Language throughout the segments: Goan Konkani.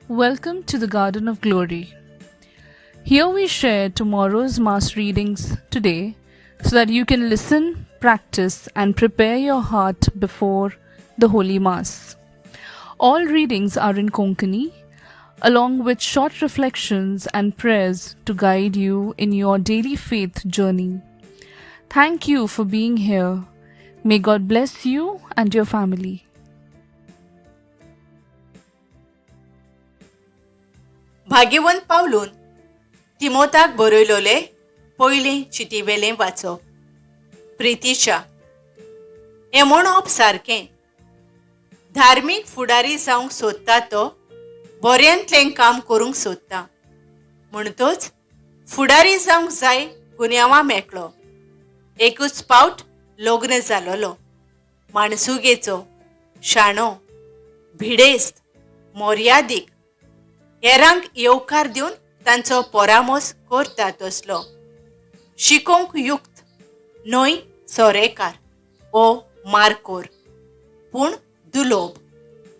Welcome to the Garden of Glory. Here we share tomorrow's Mass readings today so that you can listen, practice, and prepare your heart before the Holy Mass. All readings are in Konkani, along with short reflections and prayers to guide you in your daily faith journey. Thank you for being here. May God bless you and your family. भाग्यवंत पावलून तिमोताक बरयलोले पयले चिटीवेलें वाचप. प्रितीच्या हें म्हणप सारकें, धार्मीक फुडारी जावंक सोदता तो बऱ्यांतलें काम करूंक सोदता, म्हणटच फुडारी जावंक जाय गुन्यांवां मेकळो, एकूच पावट लग्न जालोलो, माणसुगेचो, शाणो, भिडेस्त, मर्यादीक, हेरांक येवकार दिवन तांचो परामोस करता तसलो, शिकोवंक युक्त, न्हय सोरेकार ओ मारकोर, पूण दुलोब,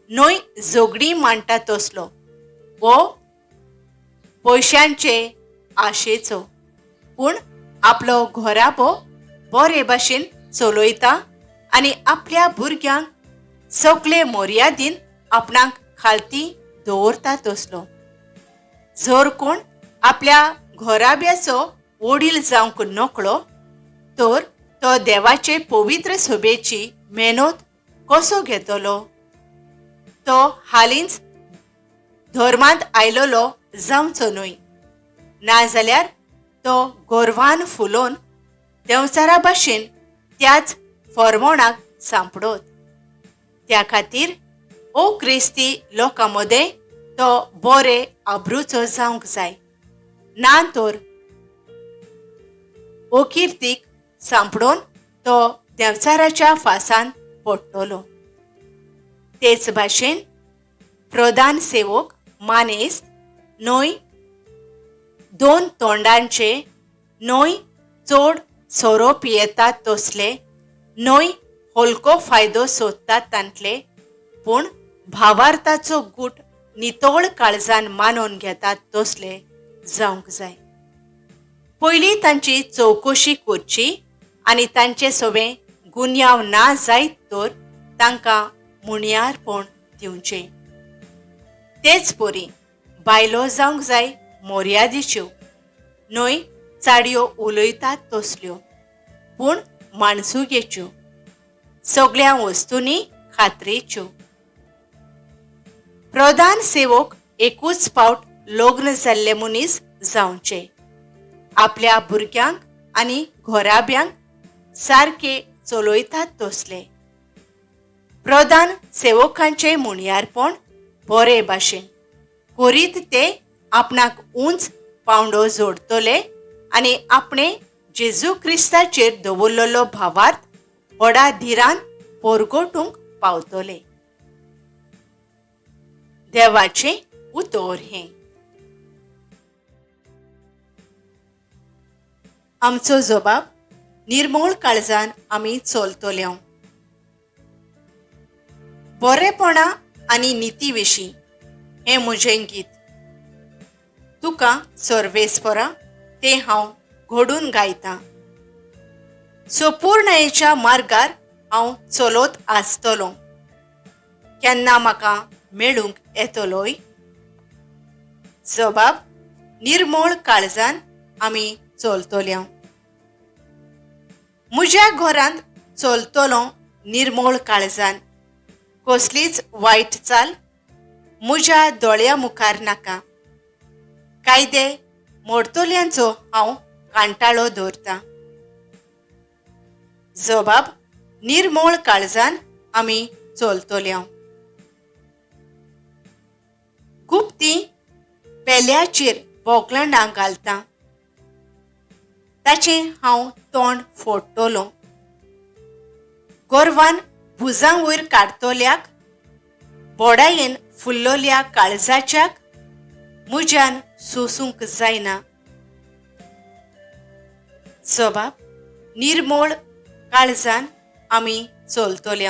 न्हय झगडीं मांडटा तसलो वो पयशांचे आशेचो, पूण आपलो घराबो बरे भाशेन चलयता आनी आपल्या भुरग्यांक सगळे मर्यादीन आपणाक खालती दवरता तसलो. जर कोण आपल्या घराब्याचो वडील जावंक नकळो तर तो देवाचे पवित्र सभेची मेहनत कसो घेतलो? तो हालींच धर्मांत आयलोलो जावचो न्हय, नाजाल्यार तो गोरवान फुलोवन देंवचारा भाशेन त्याच फॉर्मोणाक सांपडत. त्या खातीर ओ क्रिस्ती लोकां मदें तो बरे आब्रूचो जावंक जाय, ना तर ओकिर्तीक सांपडोवन तो देंवचाराच्या फासान पडटलो. तेच भाशेन प्रधान सेवक मानेस्त न्हय दोन तोंडांचे, न्हय चड सोरो पियेतात तसले, न्हय हलको फायदो सोदतात तांतले, पूण भावार्थाचो गूट नितळ काळजान मानून घेतात तसले जावंक जाय. पयलीं तांची चवकशी करची आनी तांचे सवें गुन्यांव ना जायत तर तांकां मुणयारपण दिवचें. तेच परी बायलो जावंक जाय मर्यादेच्यो, न्हय चाडयो उलयतात तसल्यो, पूण माणसुगेच्यो, सगळ्या वस्तूंनी खात्रेच्यो. प्रधान सेवक एकूच पावट लग्न जाल्ले मनीस जावचे, आपल्या भुरग्यांक आनी घराब्यांक सारके चलयतात तसले. प्रधान सेवकांचें मुणयारपण बरे भाशेन करीत ते आपणाक उंच पांवडो जोडटले आनी आपणे जेजू क्रिस्ताचेर दवरलेलो भावार्थ व्हडा धिरान परगटूंक पावतले. देवाचें उतर हें. आमचो जबाब निर्मोळ काळजान आमी चलतले. बरेपणा आनी निती विशीं हें म्हजें गीत, तुका सर्वेस्परा तें हांव घडून गायतां. सोपूर्णयेच्या मार्गार हांव चलत आसतलो, केन्ना म्हाका मेळूंक येतलोय? जबाब निर्मोळ काळजान आमी चलतले. म्हज्या घरांत चलतलो निर्मोळ काळजान, कसलीच वायट चाल म्हज्या दोळ्या मुखार नाका. कायदे मोडतल्यांचो हांव कांटाळो दवरतां. जबाब निर्मोळ काळजान आमी चलतले. गुप्ती पेल्याचेर बोगलांडां घालता, ताचें हांव तोंड फोडटलो. गोरवान भुजां वयर काडटल्याक, बोडायेन फुल्लोल्या काळजाच्याक म्हज्यान सोसूंक जायना. जबाब निर्मोळ काळजान आमी चलतले.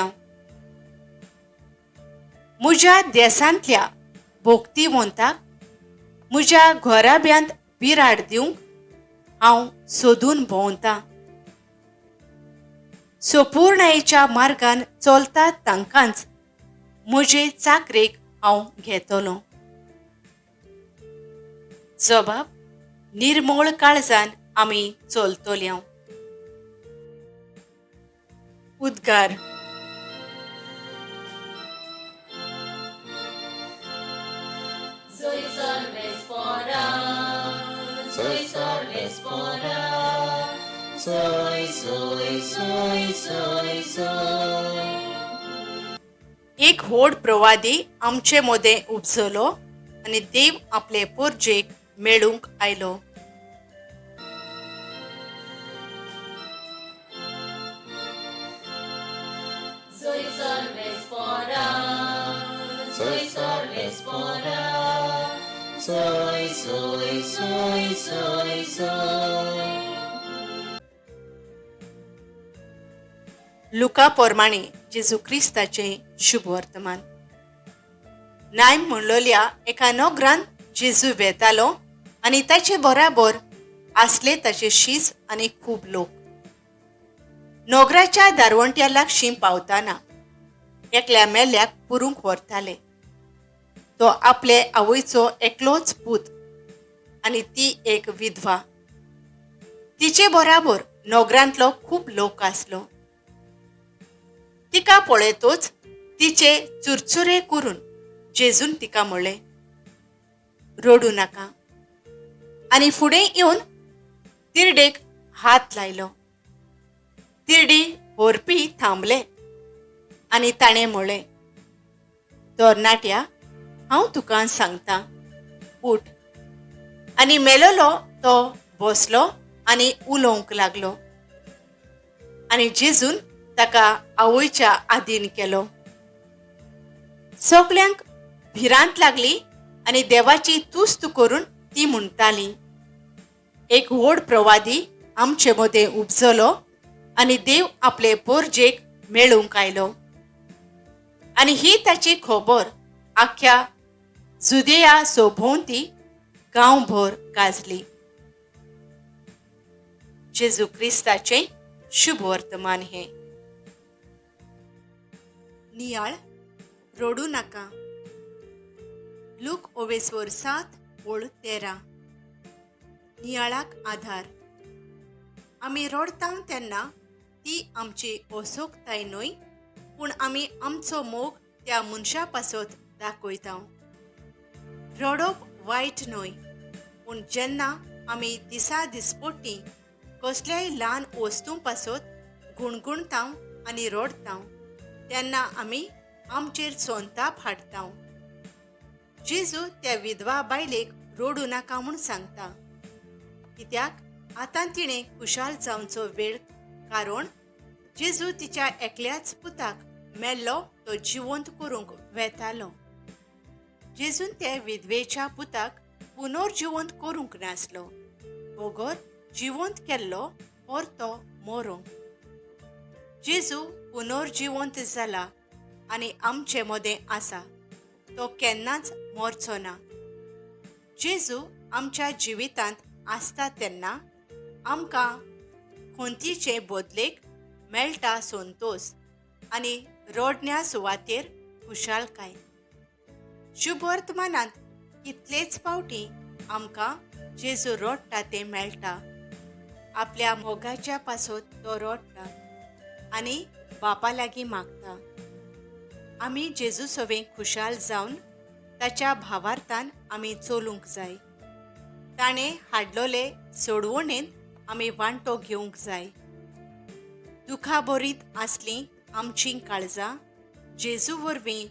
म्हज्या देसांतल्या भोक्तीवंताक म्हज्या घराब्यांत बिराड दिवंक हांव सोदून भोंवतां. सोपूर्णायेच्या मार्गान चलतात तांकांच म्हजे चाकरेक हांव घेतलो. जबाब निर्मोळ काळजान आमी चलतल्या. उद्गार. एक व्हड प्रवादी आमचे मदें उपजलो आनी देव आपले पोरजेक मेळूंक आयलो. लुका पोरमाणे जेजू क्रिस्ताचें शुभ वर्तमान. नायम म्हणलोल्या एका नोगरान जेजू वेतालो आनी ताचे बराबर आसले ताचे शीस आनी खूब लोक. नोगराच्या दारवंट्या लागशीं पावताना एकल्या मेल्ल्याक पुरूंक व्हरताले. तो आपले आवयचो एकलोच पूत आनी ती एक विधवा. तिचे बराबर नोगरांतलो खूब लोक आसलो. तिका पळयतोच तिचे चुरचुरे करून जेजून तिका म्हणलें, रडूं नाका. आनी फुडें येवन तिरडेक हात लायलो. तिरडी व्हरपी थांबले आनी ताणें म्हणलें, तरणाट्या, हांव तुका सांगता, उठ. आनी मेलोलो तो बसलो आनी उलोवंक लागलो. आनी जेजून ताका आवयच्या आदीन केलो. सगल्यांक भिरांत लागली आनी देवाची तुस्त करून ती म्हणटाली, एक व्हड प्रवादी आमचे मदें उपजलो आनी देव आपले पोरजेक मेळूंक आयलो. आनी ही ताची खबर आख्या जुदेया सोभोंवती गांवभर गाजली. जेजू क्रिस्ताचें शुभ वर्तमान हें. नियाळ, रडूं नाका. लूक ओवेसवर 7:13. नियाळाक आधार. आमी रडटा तेन्ना ती आमची असोकताय न्हय, पूण आमी आमचो मोग त्या मनशा पासत दाखयता. रडप वायट न्हय, पूण जेन्ना आमी दिसा दिसपट्टी कसल्याय ल्हान वस्तूं पासत गुणगुणता आनी रडटा तेन्ना आमी आमचेर संताप हाडटा. जेजू त्या विधवा बायलेक रडूं नाका म्हूण सांगता, कित्याक आतां तिणें खुशाल जावचो वेळ, कारण जेजू तिच्या एकल्याच पुताक मेल्लो तो जिवंत करूंक वेतालो. जेजून त्या विधवेच्या पुताक पुनर्जिवंत करूंक नासलो, बगर जिवंत केल्लो परतो मरूंक. जेजू पुनर्जिवंत जाला आनी आमचे मदें आसा, तो केन्नाच मरचो ना. जेजू आमच्या जिवितांत आसता तेन्ना आमकां खंतीचे बदलेक मेळटा संतोस आनी रडण्या सुवातेर खुशालकाय. शुभवर्तमानांत कितलेच फावटी आमकां जेजू रडटा तें मेळटा. आपल्या मोगाच्या पासत तो रडटा आनी बापा लागीं मागता. आमी जेजू सवें खुशाल जावन ताच्या भावार्थान आमी चलूंक जाय. ताणें हाडलोले सोडवणेन आमी वांटो घेवंक जाय. दुखाभरीत आसलीं आमचीं काळजां जेजू वरवीं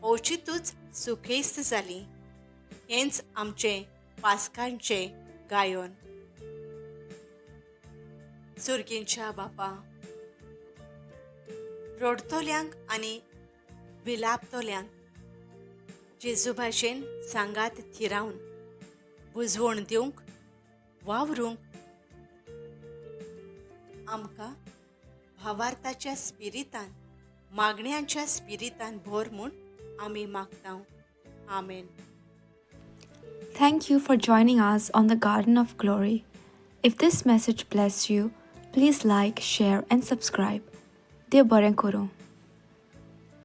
अवचितूच सुखेस्त जालीं. हेंच आमचें पास्कांचें गायन. सुर्गींच्या बापा, रडतल्यांक आनी विलापतल्यांक जेजू भाशेन सांगात थिरावन बुजवण दिवंक वावरूंक आमकां भावार्थाच्या स्पिरितान, मागण्यांच्या स्पिरितान भर म्हूण आमी मागता. Amen. Thank you for joining us on the Garden of Glory. If this message blessed you, please like, share, and subscribe. देव बरें करूं.